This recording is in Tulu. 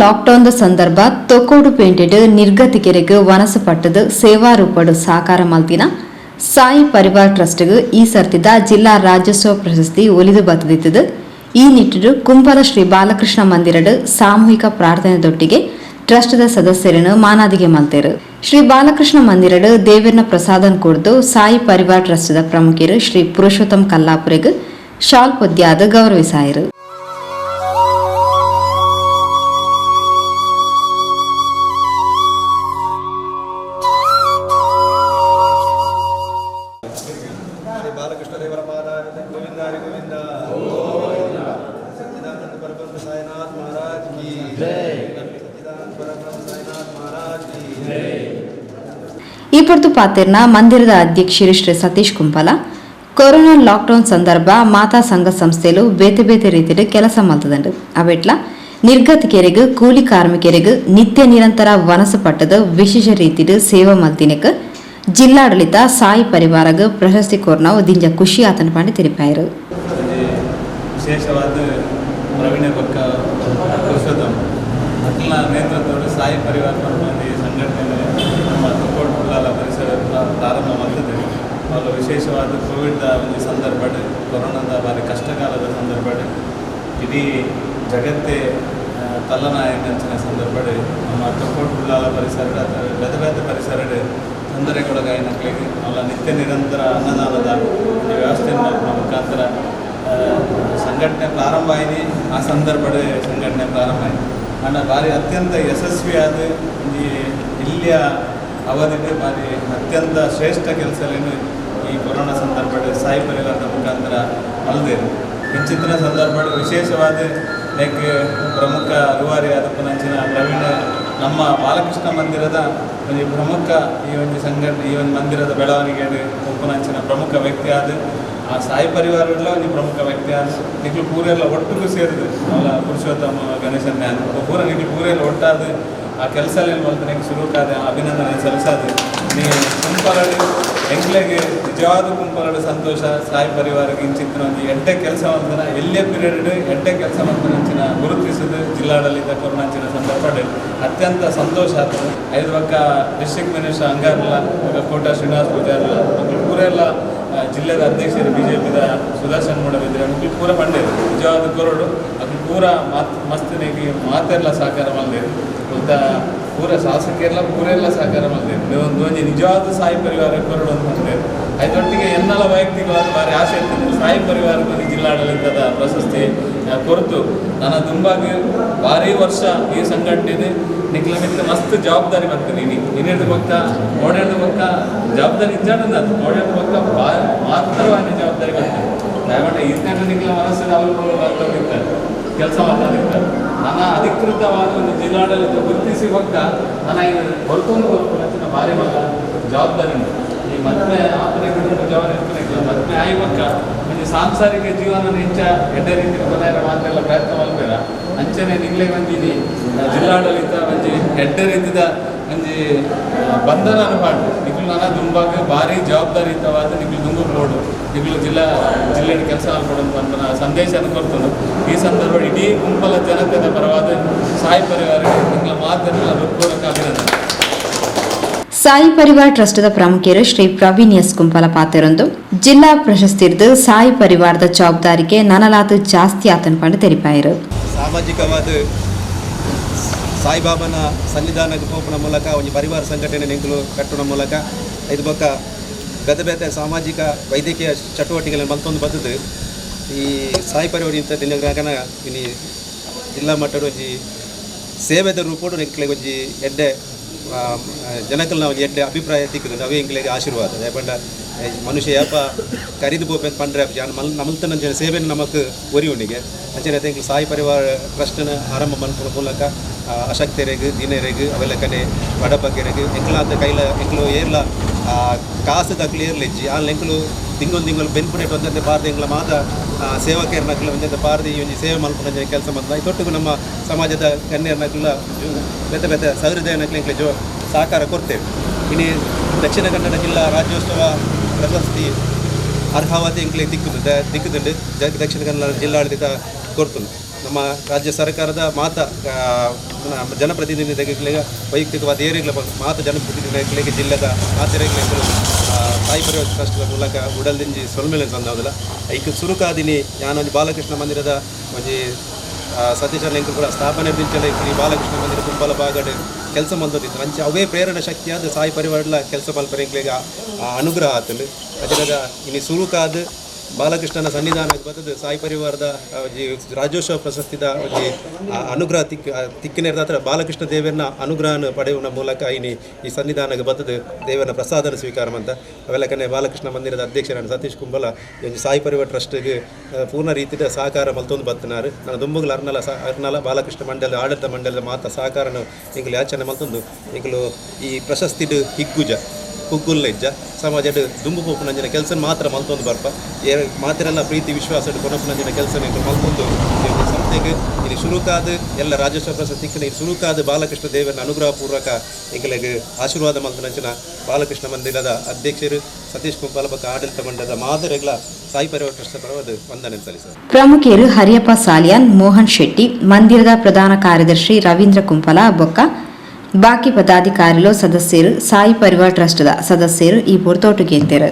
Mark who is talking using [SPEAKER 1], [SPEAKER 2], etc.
[SPEAKER 1] ಲಾಕ್ಡೌನ್ ಸಂದರ್ಭ ತೊಕ್ಕೊಡು ಪೇಂಟೆಡ್ ನಿರ್ಗತಿಕೆರೆಗ್ ವನಸು ಪಟ್ಟದ ಸೇವಾ ರೂಪಡ್ ಸಾಕಾರ ಮಲ್ತಿನ ಸಾಯಿ ಪರಿವಾರ್ ಟ್ರಸ್ಟ್ಗ್ ಈ ಸರ್ತಿದ ಜಿಲ್ಲಾ ರಾಜ್ಯೋತ್ಸವ ಪ್ರಶಸ್ತಿ ಒಲಿದು ಬತ್ತದಿತ್ತದು. ಈ ನಿಟ್ಟಿಡು ಕುಂಬಲ ಶ್ರೀ ಬಾಲಕೃಷ್ಣ ಮಂದಿರಡ್ ಸಾಮೂಹಿಕ ಪ್ರಾರ್ಥನೆದೊಟ್ಟಿಗೆ ಟ್ರಸ್ಟ್ದ ಸದಸ್ಯರನ್ನು ಮಾನಾದಿಗೆ ಮಲ್ತೆರು. ಶ್ರೀ ಬಾಲಕೃಷ್ಣ ಮಂದಿರಡ್ ದೇವರನ ಪ್ರಸಾದನ್ ಕೊರ್ದು ಸಾಯಿ ಪರಿವಾರ್ ಟ್ರಸ್ಟ್ದ ಪ್ರಮುಖರು ಶ್ರೀ ಪುರುಷೋತ್ತಮ್ ಕಲ್ಲಾಪುರೆಗ್ ಶಾಲ್ ಪೊದ್ಯಾದ ಗೌರವಿಸಾಯರು.
[SPEAKER 2] ಶ್ರೀ ಬಾಲಕೃಷ್ಣ ದೇವರ ಪಾದಾರವಿಂದ ಗೋವಿಂದ ಹರಿ ಗೋವಿಂದ, ಸಚ್ಚಿದಾನಂದ ಪರಬ್ರಹ್ಮ ಸಾಯಿನಾಥ್ ಮಹಾರಾಜ್ ಕಿ ಜೈ, ಸಚ್ಚಿದಾನಂದ ಪರಬ್ರಹ್ಮ ಸಾಯಿನಾಥ್ ಮಹಾರಾಜ್ ಕಿ ಜೈ.
[SPEAKER 1] ಈ ಪೊರ್ತು ಪಾತೆರ್ನ ಮಂದಿರದ ಅಧ್ಯಕ್ಷರು ಶ್ರೀ ಸತೀಶ್ ಕುಂಪಲ, ಕೊರೋನಾ ಲಾಕ್ಡೌನ್ ಸಂದರ್ಭ ಮಾತಾ ಸಂಘ ಸಂಸ್ಥೆಲು ಬೇತೆ ಬೇತೆ ರೀತಿಯಲ್ಲಿ ಕೆಲಸ ಮಲ್ತದಂಡು. ಅವೆಟ್ಲ ನಿರ್ಗತಿಕೆರೆಗ್, ಕೂಲಿ ಕಾರ್ಮಿಕರಿಗೆ ನಿತ್ಯ ನಿರಂತರ ವನಸು ಪಟ್ಟದ ವಿಶೇಷ ರೀತಿಡ್ ಸೇವೆ ಮಲ್ತಿನಕ್ ಜಿಲ್ಲಾಡಳಿತ ಸಾಯಿ ಪರಿವಾರಗ್ ಪ್ರಶಸ್ತಿ ಕೋರ್ನವು ದಿಂಜ ಖುಷಿ ಆತನ ಪಂಡಿ ತೆರಿಪಾಯರು.
[SPEAKER 3] ಒಂಜಿ ವಿಶೇಷವಾದ ಪ್ರವೀಣ ಬೊಕ್ಕ ಪುರುಷೋತ್ತಮ ಅಕ್ಲೆನ ನೇತೃತ್ವಡ್ ಸಾಯಿ ಪರಿವಾರ ಪನ್ಪುನ ಒಂಜಿ ಸಂಘಟನೆ ನಮ್ಮ ತೊಕ್ಕೊಟ್ಟು ಉಳ್ಳಾಲ ಪರಿಸರ ಪ್ರಾರಂಭ ಮಲ್ತುದು. ಅವ್ಲು ವಿಶೇಷವಾದ ಕೋವಿಡ್ದ ಒಂಜಿ ಸಂದರ್ಭಡ್, ಕೊರೋನಾದ ಬಾರಿ ಕಷ್ಟಕಾಲದ ಸಂದರ್ಭಡ್, ಇಡೀ ಜಗತ್ತೇ ತಲ್ಲನಾಯಕಂಚಿನ ಸಂದರ್ಭಡ್ ನಮ್ಮ ತೊಕ್ಕೊಟ್ಟು ಉಳ್ಳಾಲ ಪರಿಸರ ಅಥವಾ ಬೇತೆ ಬೇತೆ ಪರಿಸರಡ್ ತೊಂದರೆಗೊಳಗಾಯಿನಕ್ಲೆಗ್ ಅವಲ ನಿತ್ಯ ನಿರಂತರ ಅನ್ನದಾನದ ಒಂಜಿ ವ್ಯವಸ್ಥೆನ್ ಮಲ್ಪುನ ಮುಖಾಂತರ ಸಂಘಟನೆ ಪ್ರಾರಂಭ ಆಯ್ತು. ಆ ಸಂದರ್ಭಡ್ ಸಂಘಟನೆ ಪ್ರಾರಂಭ ಆಯ್ತು. ಆಂಡ ಭಾರಿ ಅತ್ಯಂತ ಯಶಸ್ವಿಯಾದ ಒಂಜಿ ಇಲ್ಲಿಯ ಅವಧಿಡ್ ಭಾರಿ ಅತ್ಯಂತ ಶ್ರೇಷ್ಠ ಕೆಲಸಲೇನು ಈ ಕೊರೋನಾ ಸಂದರ್ಭಡ್ ಸಾಯಿ ಪರಿವಾರದ ಮುಖಾಂತರ ಮಲ್ದೇರು. ಇಂಚಿತ್ತಿನ ಸಂದರ್ಭಡ್ ವಿಶೇಷವಾದ ಲೈಕ್ ಪ್ರಮುಖ ರೂವಾರಿ ಆದಪ್ಪನಂಚಿನ ಪ್ರವೀಣ ನಮ್ಮ ಬಾಲಕೃಷ್ಣ ಮಂದಿರದ ಒಂಜಿ ಪ್ರಮುಖ ಈ ಒಂಜಿ ಸಂಘಟನೆ, ಈ ಒಂದು ಮಂದಿರದ ಬೆಳವಣಿಗೆ ಉಪ್ಪುನಂಚಿನ ಪ್ರಮುಖ ವ್ಯಕ್ತಿ ಆದ, ಆ ಸಾಯಿ ಪರಿವಾರಡ್ಲ ಒಂಜಿ ಪ್ರಮುಖ ವ್ಯಕ್ತಿ ಆದ, ನಿಕ್ಲು ಪೂರೆಲ್ಲ ಒಟ್ಟುಗು ಸೇರಿದು ಅವಲ ಪುರುಷೋತ್ತಮ ಗಣೇಶನ್ ಪೂರ ನಿಕ್ಲು ಪೂರೆಲ್ಲ ಒಟ್ಟಾದ ಆ ಕೆಲಸ ಮಲ್ತನಿಗೆ ಶುರುಕಾದ ಅಭಿನಂದನೆ ಸಲ್ಲಿಸಾದ. ನೀ ಕುಂಪಲಡು ಎಂಕ್ಲೆಗ್ ನಿಜವಾದ ಕುಂಪಲಡು ಸಂತೋಷ. ಸಾಯಿ ಪರಿವಾರಕ್ಕೆ ಇಂಚಿತ್ತಿನ ಒಂಜಿ ಎಡ್ಡೆ ಕೆಲಸ ಮಲ್ತನ, ಎಲ್ಲೇ ಪೀರಿಯಡ್ ಎಡ್ಡೆ ಕೆಲಸ ಮಲ್ತನಂಚಿನ ಗುರುತಿಸಿದ ಜಿಲ್ಲಾಡಳಿತ ಕೊರೋನಾಂಚಿನ ಸಂದರ್ಭಡ್ ಅತ್ಯಂತ ಸಂತೋಷ ಆತದೆ. ಐದು ಪಕ್ಕ ಡಿಸ್ಟ್ರಿಕ್ಟ್ ಮಿನಿಸ್ಟರ್ ಅಂಗಾರ್ಲ, ಬೊಕ್ಕ ಕೋಟ ಶ್ರೀನಿವಾಸ್ ಪೂಜಾರ್ಲ, ಮೊಕ್ಲು ಪೂರೆಲ್ಲ, ಜಿಲ್ಲೆದ ಅಧ್ಯಕ್ಷರು ಬಿಜೆಪಿದ ಸುದರ್ಶನ್ ಮೂಡಬಿದ್ರೆ ಮೊಕ್ಲು ಪೂರ ಪಂಡೇರು. ನಿಜವಾದ ಕೊರಡು ಅಕ್ಲು ಪೂರ ಮಾತ್ ಮಸ್ತಿನೆಗೆ ಮಾತೆರ್ಲ ಸಹಕಾರ ಮಲ್ದೇರು. ಉಲ್ತ ಪೂರ ಶಾಸಕರೆಲ್ಲ ಪೂರೆಲ್ಲ ಸಹಕಾರ ಮಲ್ದೇರು. ಒಂದು ಒಂಜಿ ನಿಜವಾದ ಸಾಯಿ ಪರಿವಾರ ಕೊರಡು ಅಂತ ಪಂಡೇರು. ಐದೊಟ್ಟಿಗೆ ಎನ್ನಲ ವೈಯಕ್ತಿಕವಾದ ಭಾರಿ ಆಸೆ ಇರ್ತದೆ, ಸಾಯಿ ಪರಿವಾರಕ್ಕೆ ಒಂದು ಜಿಲ್ಲಾಡಳಿತದ ಪ್ರಶಸ್ತಿ ಕೊರತು ನನ್ನ ದುಂಬಾಗಿ ಭಾರಿ ವರ್ಷ ಈ ಸಂಘಟನೆ ನಿಕ್ಲ ಮಿತ್ತ ಮಸ್ತ್ ಜವಾಬ್ದಾರಿ ಬರ್ತದೆ. ನೀನು ಇನ್ನೆರಡು ಪಕ್ಕ ಓಡಾಡ್ದ ಪಕ್ಕ ಜವಾಬ್ದಾರಿ ಇಜ್ಜಾಡಂದ ಓಡಾಡ್ದ ಪಕ್ಕ ಮಾತ್ರವಾಗಿ ಜವಾಬ್ದಾರಿ ಬರ್ತದೆ. ದಯಮಾಡಿ ಇದ್ದಂಟ ನಿಕ್ಲ ಮನಸ್ಸಿನ ಅವರು ಬರ್ತಾರೆ, ಕೆಲಸ ಮಾಡ್ತಾ. ನನ್ನ ಅಧಿಕೃತವಾದ ಒಂದು ಜಿಲ್ಲಾಡಳಿತ ಗುರುತಿಸಿ ಪಕ್ಕ ನನ್ನ ಹೊರತೊಂದು ಕೊರಪುನಂಚಿನ ಭಾರಿ ಮಲ್ಲ ಜವಾಬ್ದಾರಿ ಉಂಟು. ಈ ಮದ್ವೆ ಆತನಿಗೆ ಜವಾಬ್ದಾರಿ ಇರ್ತಾನೆ, ಮದ್ವೆ ಆಯಿ ಪಕ್ಕ ಒಂಜಿ ಸಾಂಸಾರಿಕ ಜೀವನ ಹೆಚ್ಚ ಎಡ್ಡೆ ರೀತಿ ಕೊನೆಯ ಮಾತ್ರ ಎಲ್ಲ ಪ್ರಯತ್ನ ಮಲ್ಪೇರ. ಅಂಚನೆ ನಿಗ್ಲೆ ಒಂಜಿ ಜಿಲ್ಲಾಡಳಿತ ಒಂಜಿ ಎಡ್ಡೆ ರೀತಿದ ಒಂಜಿ ಬಂಧನ ಪಾಡು ನಿಗ್ಲು ನನ್ನ ದುಂಬಾಗ ಭಾರಿ ಜವಾಬ್ದಾರಿಯುತವಾದ ನಿಗ್ಲು ದುಂಬು ಬೋಡು, ನಿಗ್ಲು ಜಿಲ್ಲೆ ಕೆಲಸ ಮಾಡ್ಕೊಡು ಅಂತ ಸಂದೇಶನ ಕೊಡ್ತದೆ. ಈ ಸಂದರ್ಭ ಇಡೀ ಗುಂಪಲ ಜನತೆಯ ಪರವಾದ ಸಾಯಿ ಪರಿವಾರಕ್ಕೆ ನಿಗ್ಲ ಮಾತನ್ನು ಹೃತ್ಪೂರ್ವಕ ಅಭಿನಂದನೆ.
[SPEAKER 1] ಸಾಯಿ ಪರಿವಾರ್ ಟ್ರಸ್ಟ್ದ ಪ್ರಮುಖರು ಶ್ರೀ ಪ್ರವೀಣ್ ಎಸ್ ಕುಂಪಲ ಪಾತೆರೊಂದು ಜಿಲ್ಲಾ ಪ್ರಶಸ್ತಿರ್ದು ಸಾಯಿ ಪರಿವಾರದ ಜವಾಬ್ದಾರಿಗೆ ನನಲಾತು ಜಾಸ್ತಿ ಆತನ ಪಂಡು ತೆರಿಪಾಯರು.
[SPEAKER 2] ಸಾಮಾಜಿಕವಾದ ಸಾಯಿಬಾಬನ ಸನ್ನಿಧಾನಕ್ಕೆ ಪೋಪುನ ಮೂಲಕ ಒಂಜಿ ಪರಿವಾರ ಸಂಘಟನೆ ನಿಂಕುಲು ಕಟ್ಟುನ ಮೂಲಕ ಇದು ಬೊಕ್ಕ ಬೇತೆ ಬೇತೆ ಸಾಮಾಜಿಕ ವೈದ್ಯಕೀಯ ಚಟುವಟಿಕೆಗಳನ್ನು ಮಲ್ತೊಂದು ಬತ್ತದು. ಈ ಸಾಯಿ ಪರಿವಾರ ಇಂಥ ದಿನಗನ ಇನಿ ಜಿಲ್ಲಾ ಮಟ್ಟದ ಒಂಜಿ ಸೇವೆದ ರೂಪೋಡು ಎಂಕ್ಲೆಗ್ ಒಂಜಿ ಎಡ್ಡೆ ಜನಕಲ್ನ ಒಂಜಿ ಎಡ್ಡೆ ಅಭಿಪ್ರಾಯ ತಿಕ್ಕುದು. ಅವೇ ಎಂಕ್ಲೆಗ್ ಆಶೀರ್ವಾದ. ದಾಯೆ ಮನುಷ್ಯ ಯಾಪ ಕರಿದು ಪೋಪೆ ಪಂಡ್ರೆ ಮಲ್ ನಮಲ್ತನ ಸೇವೆನ ನಮಕ್ ಒರಿಯುಣಿಗೆ. ಅಂಚನೆ ಎಂಕ್ಲು ಸಾಯಿ ಪರಿವಾರ ಟ್ರಸ್ಟ್ನ ಆರಂಭ ಮಲ್ಪುನ ಮೂಲಕ ಅಶಕ್ತರೆಗ್, ದೀನರೆಗ್, ಅವೆಲ್ಲ ಕಡೆ ಬಡಬಗ್ಗೆರೆಗ್ ಎಂಕ್ಲಾದ ಕೈಲ ಎಂಕ್ಲು ಏರ್ಲ ಕಾಸು ದಕ್ಲು ಏರ್ಲೆಜ್ಜಿ ಆಲ್ ಎಂಕ್ಲು ತಿಂಗೊಲ್ ತಿಂಗೊಲು ಬೆನ್ಪುನೆಟ್ ಒಂದಂತೆ ಪಾರ್ದು ಎಂಕ್ಲ ಮಾತ ಸೇವಕೆರ್ನಕ್ಲು ಒಂದಂತೆ ಪಾರ್ದು ಈ ಒಂಜಿ ಸೇವೆ ಮಲ್ಪುನ ಕೆಲಸ ಮಲ್ತ. ತೊಟ್ಟುಗು ನಮ್ಮ ಸಮಾಜದ ಗಣ್ಯರ್ನಕ್ಲ ಬೇತೆ ಬೇತೆ ಸಹೃದಯನಕ್ಲು ಎಂಕ್ಲೆ ಜೋ ಸಹಕಾರ ಕೊಡ್ತೇವೆ. ಇನಿ ದಕ್ಷಿಣ ಕನ್ನಡ ಜಿಲ್ಲಾ ರಾಜ್ಯೋತ್ಸವ ಪ್ರಶಸ್ತಿ ಅರ್ಹವಾದ ಎಂಕ್ಲೆ ದಿಕ್ಕುದು ದಿಕ್ಕುದುಂಡು. ದಕ್ಷಿಣ ಕನ್ನಡ ಜಿಲ್ಲಾಡಳಿತ ಕೊರ್ತುಂಡು. ನಮ್ಮ ರಾಜ್ಯ ಸರ್ಕಾರದ ಮಾತ ನಮ್ಮ ಜನಪ್ರತಿನಿಧಿಗಳಿಗೆ, ವೈಯಕ್ತಿಕವಾದ ಏರಿಗಳ ಮಾತ ಜನಪ್ರತಿನಿಧಿಗಳಿಗೆ, ಜಿಲ್ಲೆದ ಮಾತೆರೆಗ್ಲ ಸಾಯಿ ಪರಿವಾರ ಟ್ರಸ್ಟ್ದ ಮೂಲಕ ಉಡಲ್ದಿಂಜಿ ಸೊಲ್ಮೆಲೆ ಸಂದಾವುದಿಲ್ಲ. ಐಕ್ ಸುರುಕಾದಿನಿ ಯಾನೊಂಜಿ ಬಾಲಕೃಷ್ಣ ಮಂದಿರದ ಒಂಜಿ ಸತೀಶ್ ಎಂಕುಲು ಪೂರ ಸ್ಥಾಪನೆ ದಿಂಚಲ ಈ ಬಾಲಕೃಷ್ಣ ಮಂದಿರ ಕುಂಬಲ ಬಾಗಡ್ ಕೆಲಸ ಮಲ್ತೊಂದಿತ್ತು. ಅಂಚ ಅವೇ ಪ್ರೇರಣೆ ಶಕ್ತಿಯಾದ ಸಾಯಿ ಪರಿವಾರಲ ಕೆಲಸ ಮಲ್ಪರೆ ಎಂಕ್ಲೆಗ್ ಆ ಅನುಗ್ರಹ ಆತುಂಡು. ಅಜನಗ ಇನಿ ಸುರುಕಾದ್ ಬಾಲಕೃಷ್ಣನ ಸನ್ನಿಧಾನಕ್ಕೆ ಬತ್ತದು ಸಾಯಿ ಪರಿವಾರದ ಒಂಜಿ ರಾಜ್ಯೋತ್ಸವ ಪ್ರಶಸ್ತಿದ ಒಂಜಿ ಅನುಗ್ರಹ ತಿಕ್ಕಿನೇರ್ದಾತ್ರ ಬಾಲಕೃಷ್ಣ ದೇವರನ್ನ ಅನುಗ್ರಹನ ಪಡೆಯುವ ಮೂಲಕ ಇನಿ ಈ ಸನ್ನಿಧಾನಕ್ಕೆ ಬತ್ತದು ದೇವರ ಪ್ರಸಾದನ ಸ್ವೀಕಾರ ಮಂತ. ಅವೆಲ್ಲ ಕನೆ ಬಾಲಕೃಷ್ಣ ಮಂದಿರದ ಅಧ್ಯಕ್ಷರಾದ ಸತೀಶ್ ಕುಂಬಲ ಈ ಒಂಜಿ ಸಾಯಿ ಪರಿವಾರ ಟ್ರಸ್ಟ್ಗೆ ಪೂರ್ಣ ರೀತಿಯ ಸಹಕಾರ ಮಲ್ತೊಂದು ಬತ್ತಿನಾರು. ನಾನು ದುಂಬುಗಲ ಅರ್ನಲ ಅರ್ನಲ ಬಾಲಕೃಷ್ಣ ಮಂಡಲ ಆಡಳಿತ ಮಂಡಲದ ಮಾತ ಸಹಕಾರನು ಎಂಕುಲು ಯಾಚನೆ ಮಲ್ತೊಂದು ಎಂಕುಲು ಈ ಪ್ರಶಸ್ತಿಡ್ ಹಿಗ್ಗುಜ ಕುಗ್ಗುಲ್ಲ ಇಜ್ಜ ಸಮಾಜಡ್ ದುಂಬು ಪೋಪುನಂಚಿನ ಕೆಲಸ ಮಾತ್ರ ಮಲ್ತೊಂದು ಬರ್ಪ. ಮಾತೆರೆಲ್ಲ ಪ್ರೀತಿ ವಿಶ್ವಾಸ ಕೊನಪುನಂಚಿನ ಕೆಲಸ ಮಲ್ತೊಂದು ಈ ಒಂಜಿ ಸಂಸ್ಥೆಗ್ ಇಲ್ಲಿ ಸುರುಕಾದ್ ಎಲ್ಲ ರಾಜ್ಯೋತ್ಸವ ಪ್ರಶಸ್ತಿ ತಿಕ್ಕಿನ ಈ ಸುರುಕಾದ್ ಬಾಲಕೃಷ್ಣ ದೇವನ ಅನುಗ್ರಹ ಪೂರ್ವಕ ಎಂಕಲೆಗ್ ಆಶೀರ್ವಾದ ಮಲ್ತನಂಚಿನ ಬಾಲಕೃಷ್ಣ ಮಂದಿರದ ಅಧ್ಯಕ್ಷರು ಸತೀಶ್ ಕುಂಪಾಲ ಬೊಕ್ಕ ಆಡಳಿತ ಮಂಡಲದ ಮಾದರಿಗಳ ಸಾಯಿ ಪರಿವಾರ ಟ್ರಸ್ಟ್ ಪರವಾದ ವಂದನೆ ಸಲ್ಲಿಸಿದರು.
[SPEAKER 1] ಪ್ರಮುಖರು ಹರಿಯಪ್ಪ ಸಾಲಿಯಾನ್, ಮೋಹನ್ ಶೆಟ್ಟಿ, ಮಂದಿರದ ಪ್ರಧಾನ ಕಾರ್ಯದರ್ಶಿ ರವೀಂದ್ರ ಕುಂಪಲ ಬೊಕ್ಕ ಬಾಕಿ ಪದಾಧಿಕಾರಿಲು, ಸದಸ್ಯರು, ಸಾಯಿ ಪರಿವಾರ್ ಟ್ರಸ್ಟ್ದ ಸದಸ್ಯರು ಈ ಪೊರ್ತೋಟುಗೆಂತೆರು.